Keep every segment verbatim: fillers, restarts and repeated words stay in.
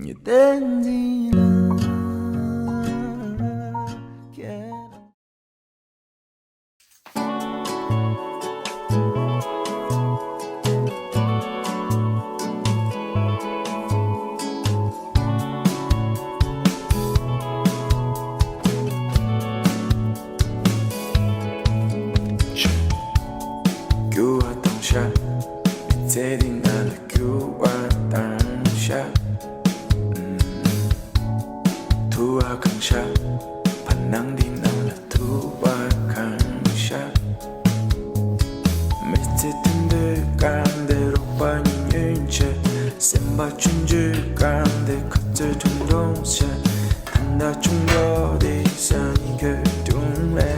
ཉི་ཟླའི་འཛིན་ལ། རྒྱུ་བ་དང་ཤ། མི་ཚེ་འདི་ན་ལ་རྒྱུ་བ་དང་ཤ། ཐུ་བ་གང་ཤ། བར་སྣང་འདི་ན་ལ་ཐུ་བ་གང་ཤ། མི་ཚེ་དུས་འདོད་གང་དེ་རོགས་པ་ཉིད་ཉོན་ཆེ། སེམས་པ་ཆུང་ཆུང་གང་དེ་ཁ་ཚོད་ཐུང་ཐུང་ཆེ། ད་ལྟ་ཆུང་འགྲོ་དེ་ས་ནི་གོས་དུང་ལས།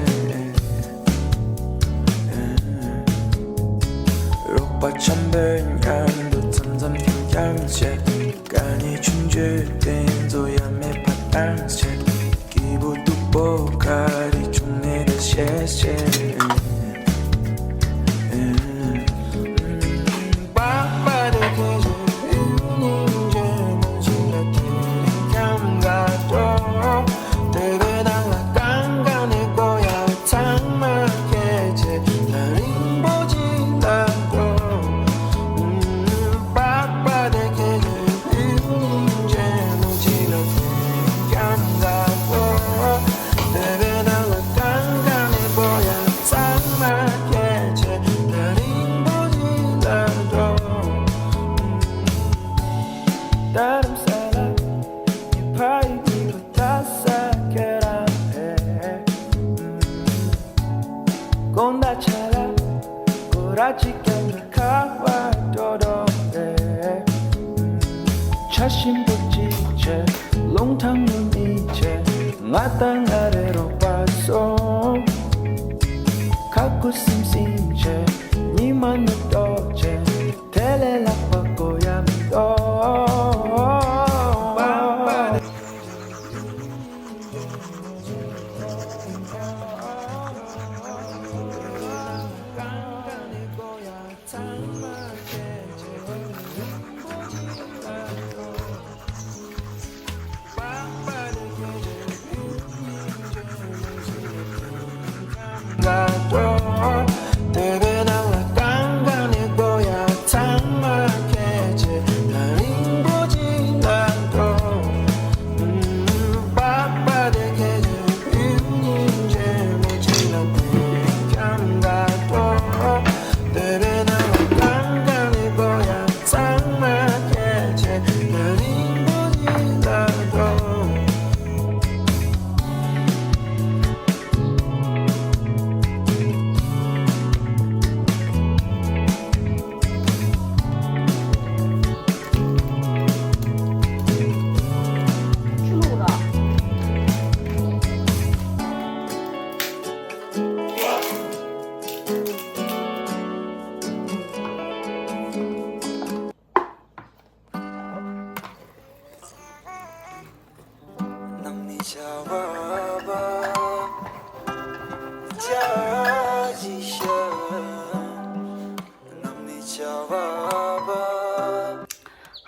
རོགས་པ་འཆམ་པོའི་མཉམ་དུ་འཆམ་འཆམ་འཁྱམ་འཁྱམ་བྱེད། དཀའ་ངལ་ཆུང་ཆུང་དེ་ཚོ་ཡ་མེད་པ་བཏང་བྱེད། སྐྱིད་པོ་སྡུག་པོ་ག་རེ་བྱུང་ནས་ད་ཤེས་བྱེད། དགོང་དག་ཆ་ལ་སྐོར་ར་གཅིག་ཀྱང་ཁ་བ་འགྲོ་འགྲོ་རེད། ཆ་ཞིམ་པོ་གཅིག་བྱས། རླུང་ཐང་ངུ་མི་བྱས། ང་དང་ང་རེ་རོགས་པ་སོང་། ཁ་ཁུ་སིམ་སིམ་བྱས། ཉི་མ་ནུབ་ཏོག་བྱས། དེ་ལས་ལྷག་པ་དགོས་ཡ་མི་འདུག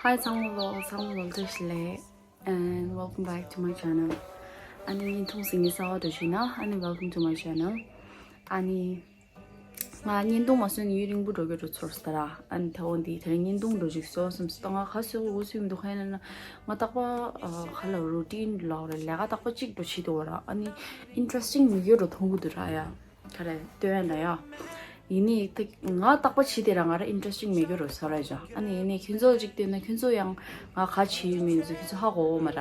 Hi ཚང་མ་ལོ། ཚང་མ་ལོ་བཀྲ་ཤིས་བདེ་ལེགས། And welcome back to my channel. ཨ་ནི་བརྙན་ཐུང་གཟིགས་མཁན་གསར་པ་འདྲ་བྱུང་ན། ཨ་ནི་welcome to my channel. ཨ་ནི་ང་བརྙན་ཐུང་མ་བཟོས་ནས་ཡུན་རིང་པོ་འགྲོ་གི་འགྲོ་ཚར་སོང་ད་ར། ཨ་ནི་ད་འོ་འདི་དེ་རིང་བརྙན་ཐུང་འགྲོ་ཅིག་བཟོ་བསམ་སོང་། ད་ང་ག་བཟོས་དགོས་ཚུལ་མི་འདུག་ག་ཡིན་ན་ང་རྟག་པར་ཨ་ག་ལ་རུ་ཊིན་ལབ་ར། ལས་ཀ་རྟག་པར་གཅིག་འགྲོ་བྱེད་འདུག་ར། ཨ་ནི་ཨིན་ཊི་རེ་སི་ཊིང་མི་ཡོད་འགྲོ་མཐོང་གི་འདུག་ར་ཡ། ག་རེ་སྟོན་ལ་ཡ། ཡིན་ནི་ད་ང་རྟག་པར་བྱེད་དེ་ར་ང་ར་ཨིན་ཊི་རེ་སི་ཊིང་མེད་རྒྱུ་རུ་ཟ་ར་ཡ། ཨ་ནི་ཡིན་ནི་ཁྱོད་ཚོ་ཅིག་བལྟས་ན་ཁྱོད་ཚོ་ཡང་ང་ག་བྱེད་ཡོད་མེད་ཚོ་ཁྱོད་ཚོ་ཧ་གོ་འོ་མ་ར།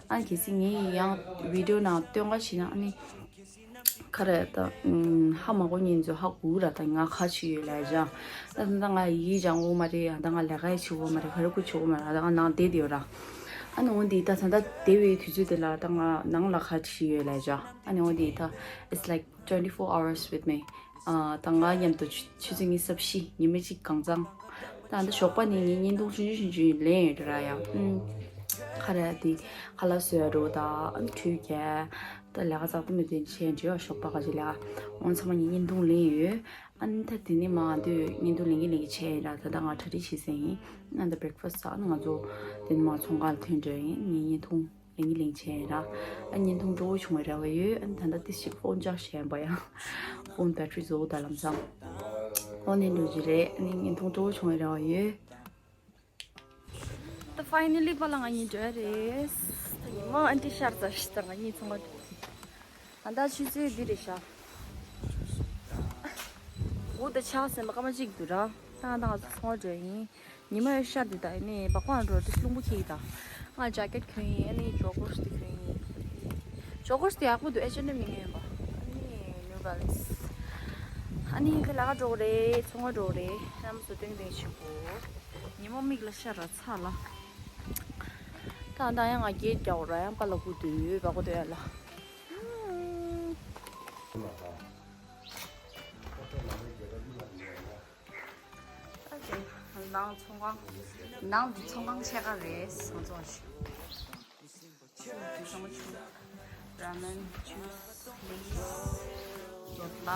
ཨ་ནི་གལ་སྲིད་ངས་ཡང་བི་ཌི་ཡོ་ནང་སྟོན་ག་བྱེད་ན། ཨ་ནི་ག་རེ་ད་ཧ་མ་གོ་མཁན་ཚོ་ཧ་གོ་ར། ད་ང་ག་བྱེད་ཡོད་ལ་ཡ། ད་ད་ང་ཡིག་སྦྱང་འོ་མ་རེད། ད་ང་ལས་ཀ་ཡི་བྱེད་འོ་མ་རེད། ག་རེ་ཁུ་བྱེད་འོ་མ་རེད། ད་ང་ནང་བསྡད་དེ་ཡོད་ར། ཨ་ནི་འོ་འདི་ད་ད་ལྟ་བསྡད་པའི་དུས་ཚོད་དེ་ལ་ད་ང་ནང་ལ་ག་བྱེད་ཡོད་ལ་ཡ། ཨ་ནི་འོ་འདི་ད་it's like twenty-four hours with me. ཨ་ད་ང་མཉམ་དུ་ཆུ་ཆུ་ཚོད་ཉི་ཤུ་རྩ་བཞི། ཉི་མ་གཅིག་གང་ཚང་། ད་ད་ཞོགས་པ་ནས་ངས་བརྙན་ཐུང་ཆུང་ཆུང་ཆུང་ཆུང་ལེན་ཡོད་ར་ཡ། ཨུམ། ག་ ཁ་ར་དེ་ཁ་ལག་བཟོ་ཡ་འགྲོ་ད་ཨ་ནི་ཁྲུས་རྒྱག་ད་ལས་ཀ་ཙག་ཏུ་མི་དེ་བྱས་འགྲོ་ཡ་ཞོགས་པ་ག་ཅི་ལ་འོང་ཚང་མ་ངས་བརྙན་ཐུང་ལེན་ཡོད། ཨ་ནི་ད་དེ་ནས་མ་དུས་བརྙན་ཐུང་ལེན་གི་ལེན་གི་བྱས་ཡིན་ར། ད་ལྟ་ང་གྲ་སྒྲིག་བྱེད་ཟིན་ཡིན། ཨ་ནི་ད་breakfast ཨ་ནི་ང་ཚོ་དེ་ནས་མ་ཚོང་ཁང་ལ་ཐོན་འགྲོ་ཡིན། ངས་བརྙན་ཐུང་ལེན་གི་ལེན་བྱས་ཡིན་ར། ཨ་བརྙན་ཐུང་སྤྲོ་བོ་བྱུང་བའི་རེ་བ་ཡོད། ཨ་ནི་ད་ལྟ་ཏི་ཞིག་phone charge བྱས་ཡིན་པ་ཡང་phone battery བཟོ་ད་ལམ་སང་འོ་ནས་འགྲོ་རྒྱུ་རེད། ཨ་ནི་བརྙན་ཐུང་སྤྲོ་བོ་བྱུང་བའི་རེ་བ་ཡོད། ད་finally པ་ལ་ང་གཉིས་འགྲོ་ཡ་རེད། ད་ཉི་མ་ཨ་འདྲ་ཤར་ཚར་ཤི་ད་ང་གཉིས་ཚང་མ་འགྲོ། ད་ལྟ་ཆུ་ཚོད་འདི་རེད་ཤག་འོ་ད་ཆགས་ཟིན་པ་སྐར་མ་གཅིག་འདུག་ར། ད་ང་ད་ང་ཚོ་ཚོང་འགྲོ་ཡིན། ཉི་མ་ཡོད་ཤར་འདི་ད་ཡིན་ནི་བག་པ་འགྲོ་དུས་རླུང་བུ་འཁྱིལ་ད། ང་jacket གོན་ཡིན། ཨ་ནི་joggers དེ་གོན་ཡིན། Joggers དེ་ཡག་པོ་འདུག H and M ཡིན་ངེས་ཡིན་པ། ཨ་ནི་New Balance ཨ་ནི་ད་ལ་ག་འགྲོ་གི་རེད། ཚོང་ང་འགྲོ་གི་རེད། རྣམ་པ་ཚོ་ཏིང་ཏིང་ཞིག་གོ་ཉི་མ་མིག་ལ་ཤར་ར་ཚ་ལ། ད་ད་ཡང་ང་སྐད་རྒྱག་ར་ཡང་པ་ལ་སྐུ་དུས་བ་གོ་དུ་ཡ་ལ། ནང་ཚོང་ཁང་ནང་འདི་ཚོང་ཁང་ཆེ་ཁ་རེད། ང་ཚོ་ཆུ་ཆུ་འདི་ཚང་མ་ཆུ་ར་མེན་ཆུ་ལེ་ཡོད་ལ་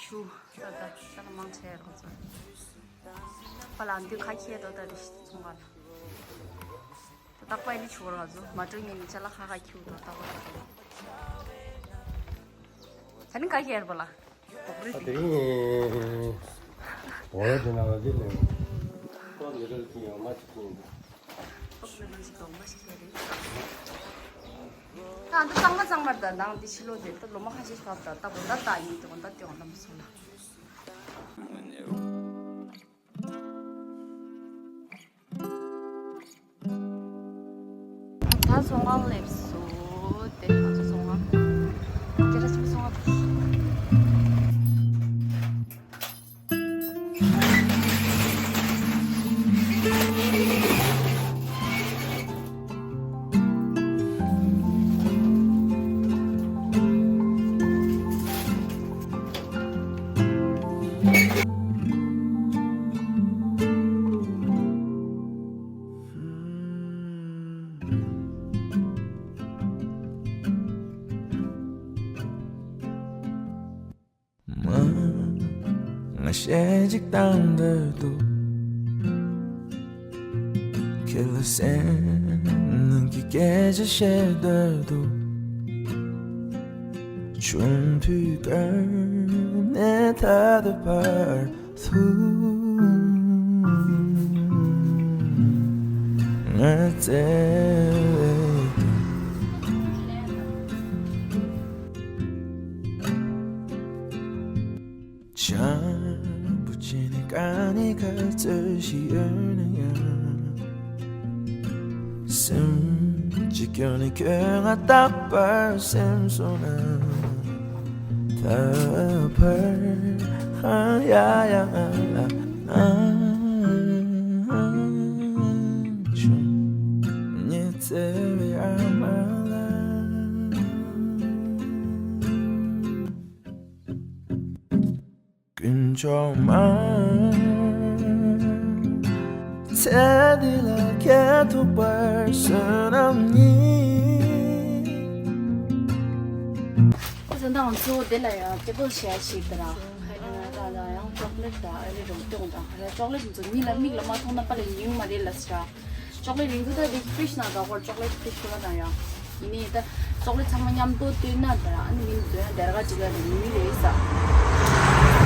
ཆུ་ད་ད་ད་མང་ཆེ་ཁོ་ཚོ། ཁོ་ལ་འདི་ཁ་ཁྱེར་དོ་ད་རེ་ཚོང་པ་ལ། ད་རྟག་པ་ཡིན་ཆུ་བར་བ་ཚོ་མ་གྲོས་ངན་ནི་ཅ་ལག་ཁ་ཁ་ཁྱེར་དོ་རྟག་པ་ལ། ད་ནི་ཁ་ཁྱེར་པ་ལ། ཨ་དེ་རིང་འོ་ཡ་དེ་ན་བ་དེ་ལས་ཏོག་ལི་རལ་གྱི་ཡོང་མ་ཅིག་ཡིན། ཨ་འདི་གཙང་མ་གཙང་མར་ད་ནང་འདི་ཕྱི་ལོགས་དེ་ད་ལོ་མ་ཁ་ཤས་ཤིག་བབས་ད་ད་གོ་ད་ད་ཡིན་དེ་གོ་ད་དེ་འོང་ད་མ་སོང་ལ། ད་ཚོང་ཁང་སླེབས་སོང་། དེ་ང་ཚོ་ཚོང་ཁང་། སྐད་ཆ་ཆེན་པོ་ཚོང་ཁང་། མ། ང་ཞེ་གཅིག་དང་འདོད་འདུག་ཁྱེད་ལ་སེམས་ནང་གི་སྐད་ཆ་བཤད་འདོད་འདུག་ཆུང་དུས་ཀ་ནས་ད་ལྟ་བར་དུ་ང་བཙལ་བའི་སྐྱོ་བྱམས་པོ་བྱས་ནས་ག་ནས་ག་ཚོད་ཞིག་ཡོད་ན་ཡང་། སེམས་ཀྱི་སྐྱོན་ནི་ཁྱོད་ང་རྟག་པར་སེམས་སོང་ན། ད་བར་ཧ་ཡ་ཡ་ང་ལ་ཨང་ཆུང་ཉེ་ཚེ་བའི་ཨ་མ་ལ། དཀོན་མཆོག་མ། ཚེ་འདི་ལ་ཁྱེད་ཐུག་པར་བསོད་ནམས་ཉིད། ཨོ་ད་ང་ཚོ་དེ་ལ་ཡང་ཊེ་བལ་ཤེར་ཞིག་དང་ཨ་ནི་ང་ད་ལ་ཡང་ཅོག་ལེཊ་དང་ཨ་རི་རོ་ཀྱོང་དང་ཨ་རི་ཅོག་ལེཊ་ཚོ་མི་ལ་མིག་ལ་མ་མཐོང་ན་པ་ལ་ཉུང་མ་རེད་ལ་སྲ། ཅོག་ལེཊ་རིང་ཐུང་ད་དེ་ཕི་རིཇ་ནང་འགག་པར་ཅོག་ལེཊ་ཕི་རིཇ་ཁོ་ན་དང་ཡང་། ཡིན་ནའི་ད་ཅོག་ལེཊ་ཚང་མ་མཉམ་དུ་བཏོན་ན་ད་ཨ་ནི་མི་འདོན་ཡ་དེ་ར་ག་ཅིག་ལ་རིང་མི་རེད་ས།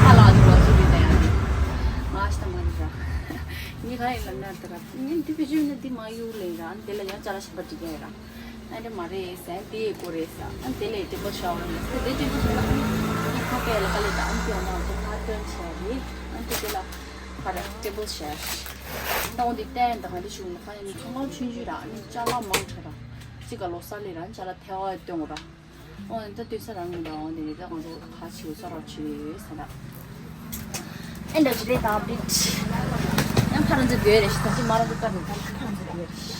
ཧ་ལ་འདུག་ལ་སུ་རེད་ད་ཡང་ང་ཤི་ད་མ་རེད་ར། ངས་ག་ཡིན་ལབ་ན་ད་ར་ངས་འདི་བེད་སྤྱོད་ན་འདི་མ་གཡུག་ལེ་ར་ཨ་ནི་དེ་ལ་ཡང་ཅ་ལག་གཞན་པ་འགྲིག་ཡ་ར། ཨ་འདི་མ་རེད་ཟེར་དེ་ཡི་སྐོར་རེད་ས། ཨ་དེ་ལས་ཊེ་བལ་ཤ་ཝར་ལ་ཟེར་དེ་ཊེ་བལ་ཤ་ཝར་ལ་ཨ་ནི་ཁ་པའི་ལ་ཁ་ལེ་ད་ཨ་ནི་དེ་ཡང་ང་ཚོ་ང་སྟོན་བྱས་རེད། ཨ་ནི་དེ་ལ་ཁ་ར་ཊེ་བལ་ཤེར། ད་འོ་འདི་བལྟས་ད་ག་འདི་ཞུ་ན་ཁ་ཡ་ནི་ཚོང་ཁང་ཆུང་ཆུང་ར་ཨ་ནི་ཅ་ལག་མང་དྲགས་ར། གཅིག་ག་ལོ་གསར་ལས་ར་ཅ་ལག་ཐལ་བ་སྟོན་ར། འོ་ད་དུས་ས་རང་ངོ་ད་འོ་འདི་ནི་ད་ང་ཚོ་ཁ་ཆེའུ་ས་ར་ཆེ་ས་ར། ཨེ་འདྲ་ཅི་རེད་ད་བིཊ། ཡང་ཁ་རང་ཚོ་དགོས་རེད་ཤི་ད་ཅི་མ་རང་ཚོ་ཀ་རེད་ད་ཁ་རང་ཚོ་དགོས་རེད་ཤི།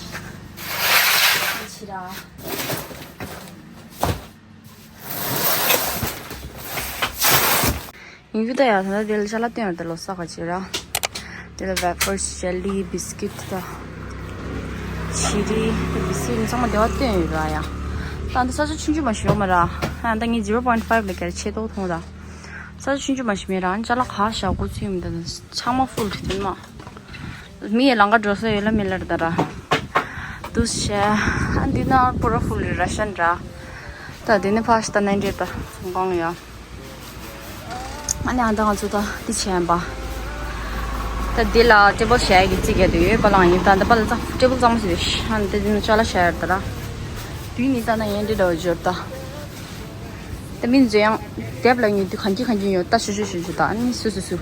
ཆི་ར། ཡིན་རྒྱུ་ད་ཡ་ད་ལྟ་དེ་ལ་ཅ་ལག་སྟོན་ཡོད་ད་ལོ་གསར་ག་ཅི་ར། དེ་ལ་ཝེ་ཕར་ཇེ་ལི་བི་སི་ཀིཊ་ད། བྱི་རིལ་དེ་བི་སི་ནི་ཚང་མ་བདེ་བ་སྟོན་ཡོད་ར་ཡ། ད་འདི་ས་ཆ་ཆུང་ཆུང་མ་ཞིག་ཡོད་མ་ར། ཨ་ད་ངས་zero point five ལས་ཀར་ཆེ་ཏོག་མཐོང་ར། ས་ཆ་ཆུང་ཆུང་མ་ཞིག་མེད་ར། ཨ་ཅ་ལག་ག་བཞག་དགོས་ཚུལ་མི་འདུག་ཚང་མ་ཧྥུལ་རེད་དེ་མ། མི་ཡི་ལང་ཀ་འགྲོ་ས་ཡོད་ལ་མེད་ལ་རེད་ད་ར། འདུག་སེ། ཨ་འདི་ན་པུ་ར་ཧྥུལ་རེད་ར་ཤན་ར། ད་དེ་ནི་ཕ་ཤི་ད་ནན་འདྲེ་ད་གང་ཡ། ཨ་ནི་ཨ་ད་ང་ཚོ་ད་འདི་བྱས་པ། ད་འདི་ལ་ཊེ་བལ་བཞག་ཡ་གི་རྩིས་རྒྱག་དུས་ཡོད་པ་ལང་ཡིན། ད་འདི་པ་ལ་ཙ་ཊེ་བལ་གཙང་མ་ཞིག་རེད། ཨ་ནི་ད་འདི་ནི་ཅ་ལག་བཞག་ཡ་རེད་ད་ར། དུས་ནི་ད་ན་ཡན་འདི་འདྲ་བ་འབྱོར་ད། ད་མི་ཚོ་ཡང་དེབ་ལ་ཉོས་དུས་གང་གི་གང་གི་ཉོ་ད་ཞུ་ཞུ་ཞུ་ཞུ་ད། ཨ་ནི་སུ་སུ་སུ་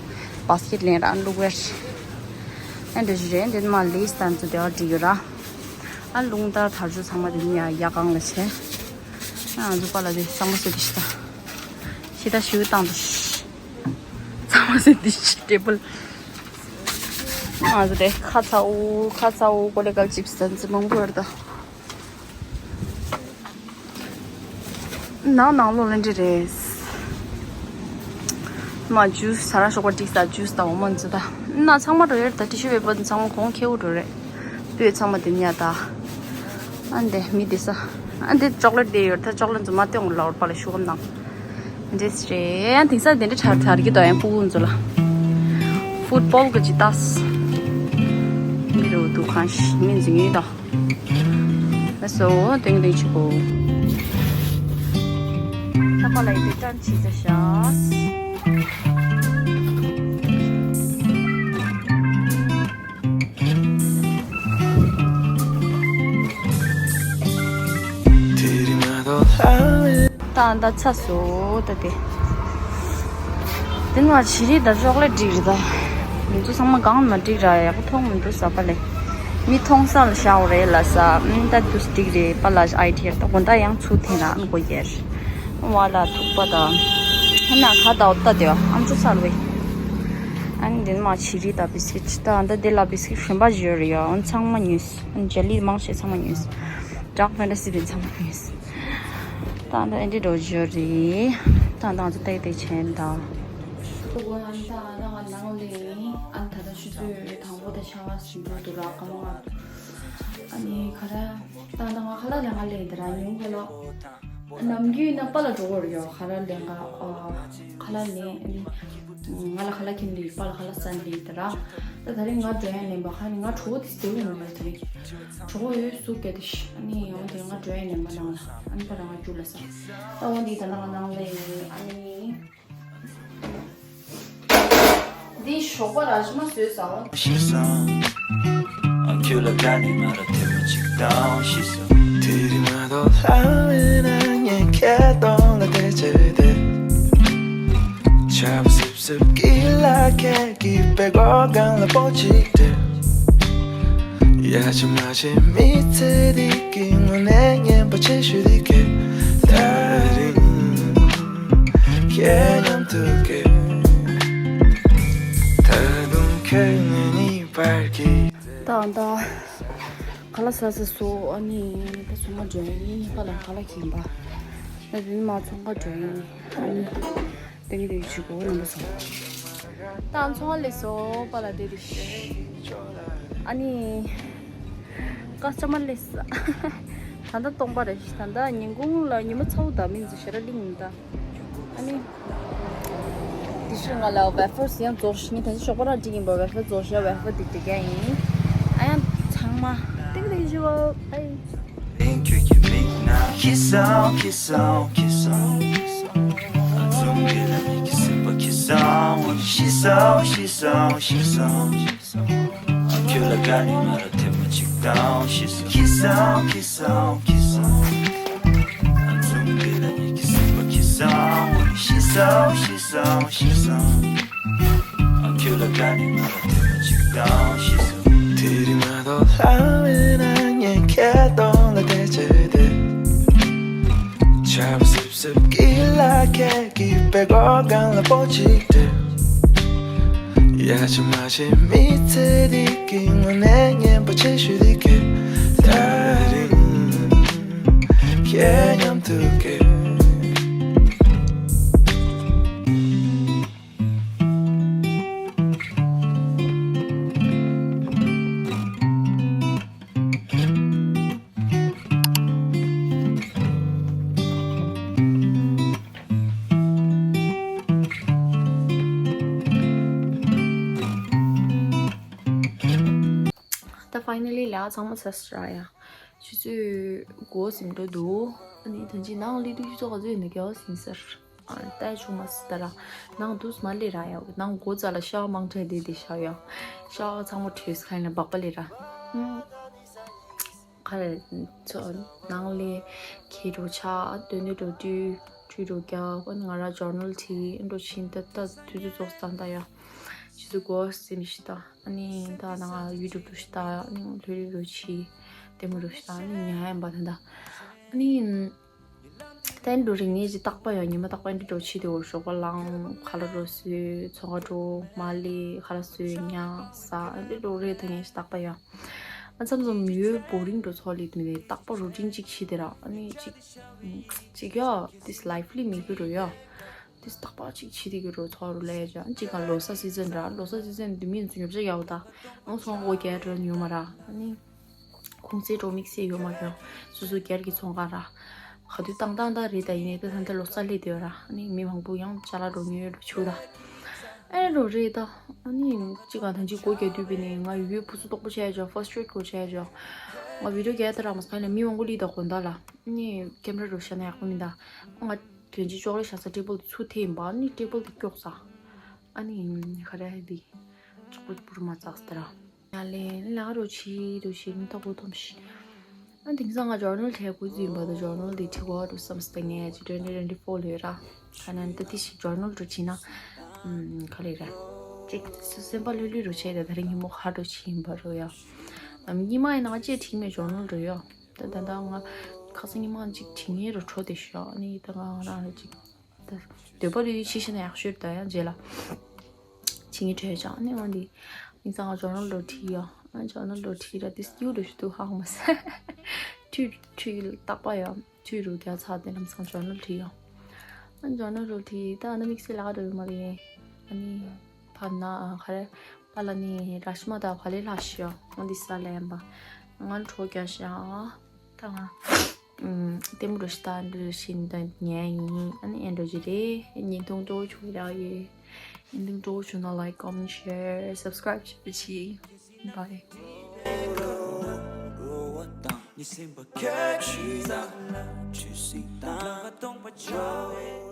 བཱ་སི་ཀེཊ་ལེན་ར་བླུག་བས། ཨ་འདྲ་ཞུ་རེད། འདི་མ་ལིས་ད་ཚོ་དེ་བ་འགྲིག་ཡོད་ར། ཨ་རླུང་རྟ་དར་ཆུ་ཚང་མ་དེ་ནི་ཡ་ཡ་གང་ལ་བྱས། ཨ་ང་ཚོ་པ་ལ་དེ་གཙང་མ་བཟོས་དེ་ཤི་ད། ཤི་ད་ཤི་བོ་བཏང་དུ་ཤི། གཙང་མ་བཟོས་དེ་ཤི་ཊེ་བལ། ང་ཚོ་དེ་ཁ་ཚ་འུ་ཁ་ཚ་འུ་ཀོ་ལེ་གལ་ཅིབ་སི་ད་ཚོ་མང་པོ་ཡོད་ར་ད། ནང་ནང་ལོགས་ལ་འདི་རེད། མ་ཇུས་ཟ་ར་ཞོགས་པ་འགྲིག་ས་ཇུས་དང་འོ་མ་འཛི་ད། ན་ཚང་མ་འགྲོ་ཡོད་ད། ཊི་ཤུ་པེ་པར་ཚང་མ་གོང་ཁེའུ་འགྲོ་རེད། སྤོས་ཚང་མ་དེ་ཉ་ད། ཨ་འདི་མི་དེ་ས། ཨ་འདི་ཅོག་ལེ་ཊི་དེ་ཡོད་ད། ཅོག་ལེ་ཊི་འཛི་མ་སྟོན་ལ་བར་པ་ལ་ཤུ་གམ་ནང་། འདྲེས་རེད། ཡང་དེང་སང་དེ་འདྲ་དྲ་དྲ་གི་དོ་ཡང་ཕྲུ་གུ་འཛི་ལ། ཕུཊ་བོལ་གི་ཇི་ཏཱས། མི་རུ་འདུག་གང་ཤི་མི་འཛི་ངེས་ད། ལགས་སོ། ཏིང་ཏིང་ཆུ་བོ། ད་པ་ལ་ཡི་དེ་ཏན་ཆི་ཟ་ཤ། ད་ད་ཚ་སོ་ད་དེ། དེ་ནི་བྱི་རིལ་དང་ཅོག་ལེ་ཊི་འགྲིག་རེད་ད། མི་ཚོ་ཚང་མ་གང་མ་འགྲིག་ར་ཡག་པོ་མཐོང་མི་འདུག་ཟ་པ་ལས། མི་མཐོང་ས་ལ་བཞག་རེད་ལ་ས། ཨུམ་ད་དུས་འགྲིག་རེད་པ་ལ་ཨའི་ཌི་ཡ་ད་དགོང་དག་ཡང་ཚུར་འཐེན་ར་ཨ་ནི་གོ་རྒྱལ། བ་ལ་ཐུག་པ་ད། ཨ་ན་ཁ་ད་འོ་ད་དེ་ཨམ་ཅོག་ཚར་བས། ཨ་ནི་དེ་ནི་མ་བྱི་རིལ་ད་བི་སི་ཀིཊ་ད་ད་དེ་ལ་བི་སི་ཀིཊ་གཞན་པ་བཞི་ཡོད་རེད་ཡ། ཨ་ནི་ཚང་མ་ཉོས། ཨ་ནི་ཇེ་ལི་མང་ཆེ་ཚང་མ་ཉོས། ཌརྐ་ཕེན་ཊ་སི་དེ་ཚང་མ་ཉོས། ད་ད་ཨེ་འདྲི་འགྲོ་བརྗོད་རེད། ད་ད་ང་ཚོ་ཏེག་ཏེག་བྱས་ད། ཨ་ནི་ད་ང་ནང་ལས་ཨ་ནི་ད་ད་ཆུ་ཚོད་དང་པོ་དང་ཆ་ལ་ཞིག་འགྲོ་འདུག་ར་སྐར་མ་ལྔ། ཨ་ནི་ག་ར་ད་ད་ང་ཁ་ལག་ལེན་ག་ལས་ད་ར་ཉུང་ཁ་ལག་ནམ་རྒྱུན་ན་པ་ལ་འགྲོ་གི་ཡོད་ཁ་ལག་ལེན་ག་ཨ་ཁ་ལག་ལེན་ཨ་ནི། ང་ལ་ཁ་ལག་ཁྱེར་འདི་པ་ལ་ཁ་ལག་ཟ་འདི་ད་ར། ད་ད་རིང་ང་འགྲོ་ཡ་ནས་པ་ཁ་ནི་ང་གྲོགས་པོ་དེ་སྟེར་ཡོང་མ་ད་རིང་། གྲོགས་པོ་ཡོད་སུ་སྐད་དེ་ཤི་ཨ་ནི་ཡང་དེ་ང་འགྲོ་ཡ་ནས་པ་ནང་ལ་ཨ་ནི་པ་ར་ང་རྒྱུག་ལ་ས། ད་འོ་འདི་ད་ནང་ནང་ལས་ཨ་ནི། འདི་ཞོགས་པ་ར་ཇི་མ་བཟོས་ས་འོ། ཤེས་སོང་། ཨ་ཁྱོད་ལ་དགའ་ནི་མ་ར་ཐེ་མ་གཅིག་དང་ཤེས་སོང་། དེ་རིང་མ་གཏོགས་ལྷ་བས་ན་ངས་ཁྱེད་གདོང་ལ་བལྟས་བྱས་ཏེ། ཆར་པ་སིབ་སིབ་ཀྱི་ལ་ཁད་ཀྱི་པད་གོ་གང་ལ་པོ་གཅིག་སྟེར། ཡ་ཆི་མ་ཆི་མི་ཚེ་འདི་གི་དངོས་གནས་སྙན་པ་ཆེ་ཤོས་འདི་གས་ད་རིང་ཁྱེད་མཉམ་དུ་གས། ད་དུང་ཁྱོད་ངའི་གཉིས་བར་གྱི། ད་ད་ཁ་ལག་ཟ་ཟ་སོ་ཨ་ནི་ད་ཚོང་ཁ་འགྲོ་ཡིན་པ་ལ་ཁ་ལག་གྱིན་པ། ད་དེ་ནི་མ་ཚོང་ཁ་འགྲོ་ཡིན་ཨ་ནི། ཏེང་ཏེང་ཆུ་བོ་རྣམ་པ་ཚོ། ཏང་ཚོང་ལས་སོ་པ་ལ་དེ་དེ། ཨ་ནི། ཀ་ས་མར་ལས་ས། ད་ལྟ་སྟོང་པ་རེད། ད་ལྟ་ཉིན་གུང་ལ་ཉི་མ་ཚ་བོ་ད་མི་འཛུལ་ཤ་ར་གླིང་ད། ཨ་ནི། དེ་ཤི་ང་ལ་ཝེ་ཕར་སི་ཡང་རྫོགས་ཤི་ངས་ད་ཤི་ཞོགས་པ་ར་འགྲིག་ཡིན་པ་ཝེ་ཕར་རྫོགས་ཤ་ཝེ་ཕར་དེ་དེ་ག་ཡིན། ཨ་ཡང་ཚང་མ། ཏེང་ཏེང་ཆུ་བོ། ཨའི། ཁྱོད་ཀྱི་མིག་ན་ཁྱི་སང་ཁྱི་སང་ཁྱི་སང་། ཨ་ཚོང་གི་ལ་མིག་གི་སེམས་པ་ཁྱི་སང་ཤི་སང་ཤི་སང་ཤི་སང་། ཨ་ཁྱོད་ལ་དགའ་ནི་མ་ར་ཐེ་མ་གཅིག་དང་ཤི་སང་ཁྱི་སང་ཁྱི་སང་ཁྱི་སང་། ཨ་ཚོང་གི་ལ་མིག་གི་སེམས་པ་ཁྱི་སང་ཤི་སང་ཤི་སང་ཤི་སང་། ཨ་ཁྱོད་ལ་དགའ་ནི་མ་ར་ཐེ་མ་གཅིག་དང་ཤི་སང་། དེ་རིང་མ་གཏོགས་ལྷ་བས་ན་ངས་ཁྱེད་གདོང་ལ་བལྟས་བྱས་ཏེ། ཆར་པ་སིབ་སིབ་ཀྱི་ལ་ཁད་ཀྱི་པད་གོ་གང་ལ་པོ་གཅིག་སྟེར། ཡ་ཆི་མ་ཆི་མི་ཚེ་འདི་གི་དངོས་གནས་སྙན་པ་ཆེ་ཤོས་འདི་གས་ད་རིང་ཁྱེད་མཉམ་དུ་གས། ཡ་ཚང་མ་ཚར་ར་ཡ། ཆུ་ཚོད་དགུ་ཟིན་འགྲོ་འདུག་ཨ་ནི་ད་ཅི་ནང་ལི་དུས་ཚོད་ག་ཚོད་ཡིན་ན་རྒྱལ་བ་ཟིན་ཟེར། ཨ་ལྟ་ཆུང་མ་སི་ད་ར། ནང་དུས་མ་ལི་ར་ཡ། ནང་སྒོ་རྩ་ལ་ཤ་མང་དྲགས་དེ་དེ་ཤ་ཡ། ཤ་ཚང་མ་བྲོས་ཁ་ཡིན་ན་སྦག་པ་ལི་ར། ཁ་རེ་ཚོ་ནང་ལི་ཁྱེད་འགྲོ་ཆ་སྟོན་ནི་འགྲོ་དུས་ཁྲུས་འགྲོ་རྒྱ་ཨ་ནི་ང་ར་ཇོར་ནལ་བྲིས་འགྲོ་ཕྱིན་ད་ད་དུས་ཚོད་ཚོགས་སྟངས་ད་ཡ། ཆུ་ཚོད་དགུ་ཟིན་ཤི་ད། ཨ་ནི་ད་ནང་ཡུ་ཊུབ་འགྲོ་ཤི་ད། ཨ་ནི་ལྷོད་ལྷོད་འགྲོ་ཕྱི་ལྟད་མོ་འགྲོ་ཤི་ད། ཨ་ནི་ཉལ་ཡ་ཡིན་པ་ད་ད། ཨ་ནི། ད་འགྲོ་རིང་ངས་ཅི་རྟག་པ་ཡང་ཉི་མ་རྟག་པ་འདི་འགྲོ་ཕྱི་དེ་འོ་ཞོགས་པ་ལངས་ཁ་ལག་འགྲོ་བཟོས་ཚོང་ཁ་འགྲོ་མ་ལས་ཁ་ལག་བཟོས་ཉག་ཟ་འདི་འགྲོ་རེད་ད་ངས་ཅི་རྟག་པ་ཡང་། ཨ་མཚམས་མཚམས་ཡོད་བོ་རིང་འགྲོ་ཚོགས་ལས་མི་རེད་རྟག་པ་རུ་ཊིན་གཅིག་ཕྱི་དེ་ར། ཨ་ནི་གཅིག་གཅིག་ཡ་དིས་ལའིབ་ལི་མི་གི་རུ་ཡ། དིས་རྟག་པ་གཅིག་ཕྱི་དེ་གི་རུ་ཚོགས་རུ་ལས་ཡ་གཅིག་ག་ལོ་གསར་སི་ཛན་ར། ལོ་གསར་སི་ཛན་དུ་མི་ཚོ་ཉོ་ཆ་ཡག་ད་ཨང་ཚོང་སྒོ་རྒྱག་འགྲོ་ཉོ་མ་ར། ཨ་ནི། གུང་སེང་འགྲོ་དམིགས་བསལ་ཡོད་མ་རེད། སོ་སོ་སྒེར་གྱི་ཚོང་ཁང་ར། ག་དུས་བཏང་བཏང་ད་རེད་ད་ཡིན་ནའི་ད་ད་ལྟ་ལོ་གསར་སླེབས་བསྡད་ཡོད་ར། ཨ་ནི་མི་མང་པོ་ཡང་ཅ་ལག་འགྲོ་ཉོས་འགྲོ་ཆུག་ད། ཨེ་འགྲོ་རེད་ད། ཨ་ནི་གཅིག་ག་ད་གཅིག་སྒོ་རྒྱག་དུས་པས་ནི་ང་ཡུལ་ཕུ་སུ་དོག་པོ་བྱས་ཅོ་ཕར་སི་ཊི་རེ་ཊི་སྒོ་བྱས་ཅོ། ང་བི་ཌི་ཡོ་རྒྱག་ད་ར་མ་སྐད་ལ་མི་མང་པོ་ལི་ད་དགོན་ད་ལ། ཨ་ནི་ཀེམ་ར་འགྲོ་ཤ་ན་ཡག་པོ་མིན་ད། ང་དོན་གཅིག་ཅོག་ལེ་ཤ་ས་ཊེ་བལ་ཚུ་ཐེ་ཡིན་པ་ཨ་ནི་ཊེ་བལ་དེ་སྐྱོག་ས། ཨ་ནི་ཁ་ར་ཧེ་དི། ཅོག་པོ་པུར་མ་ཙག་ས་ད་ར། ཡ་ལེ་ལ་རོ་ཆི་རུ་ཤི་རུ་ཐོག་པོ་ཐོམ་ཤི། ཨ་དེང་སང་ང་ཇོར་ནལ་ཁྲལ་དགོས་ཡིན་པ་དང་ཇོར་ནལ་དེ་ཁྲི་གོ་རུ་བསམ་སྟེ་ངས་ཀྱི་ཊུ་ཝེན་ཊི་ཊུ་ཝེན་ཊི་ཕོར་ལོས་ར། ཁ་ནན་ད་དེ་ཞིག་ཇོར་ནལ་རུ་ཁྲི་ན། ཁ་ལེ་ར། ཅིག་སེམས་པ་ལྷོད་ལྷོད་རུ་བྱས་ཏེ་ད་རིང་ཉིན་མོ་ཧ་རུ་ཆི་ཡིན་པ་རུ་ཡ། ཉི་མ་ཡིན་ན་ང་ཅེ་ཁྲི་མེད་ཇོར་ནལ་རུ་ཡ། ད་ད་ད་ང་ཁ་སང་ཉི་མ་ཅིག་ཁྲི་ངེ་རུ་འཕྲོ་དེ་ཤོ་ནི་ད་ང་རང་རུ་ཅིག་འདོད་པ་རེ་ཡོད་ཕྱི་ཤ་ན་ཡག་ཤོས་ད་ཡང་རྗེས་ལ། ཕྱི་ངའི་གྲོས་ཅང་ནི་འོན་ཏེ། ཡིན་ཙང་ང་ཇོར་ནལ་ལོ་བྲིས་ཡོ། ང་ཇོར་ནལ་ལོ་བྲིས་ར་དེ་སྐྱིད་ལོ་ཞུ་དུ་ཧང་མ་ས། ཁྲུས་ཁྲུས་རྟག་པ་ཡོ། ཁྲུས་རུ་རྒྱ་ཚ་དེ་ལམ་སང་ཇོར་ནལ་བྲིས་ཡོ། ང་ཇོར་ནལ་ལོ་བྲིས་ད་ཨ་ན་དམིགས་བསལ་ལ་ག་འགྲོ་ཡོད་མ་རེད། ཨ་ནི། ཕ་ན་ཁ་རེ། པ་ལ་ནི་ར་ཤི་མ་ད་བ་ལེ་ལ་ཤི་ཡོ། འོན་ཏེ་ས་ལ་ཡན་པ། ང་ཁྲོ་རྒྱ་ཤ། ད་ང་། ལྟད་མོ་རུ་ཤི་ད་འདྲི་ཤིན་ད་ཉན་ཡིན། ཨ་ནི་ཨེ་འགྲོ་རྒྱུ་རེད། བརྙན་ཐུང་སྤྲོ་བོ་བྱུང་རག་ཡོད། བརྙན་ཐུང་སྤྲོ་བོ་བྱུང་ན་like, comment, share, subscribe བྱེད་པ་ཕྱིས། Bye.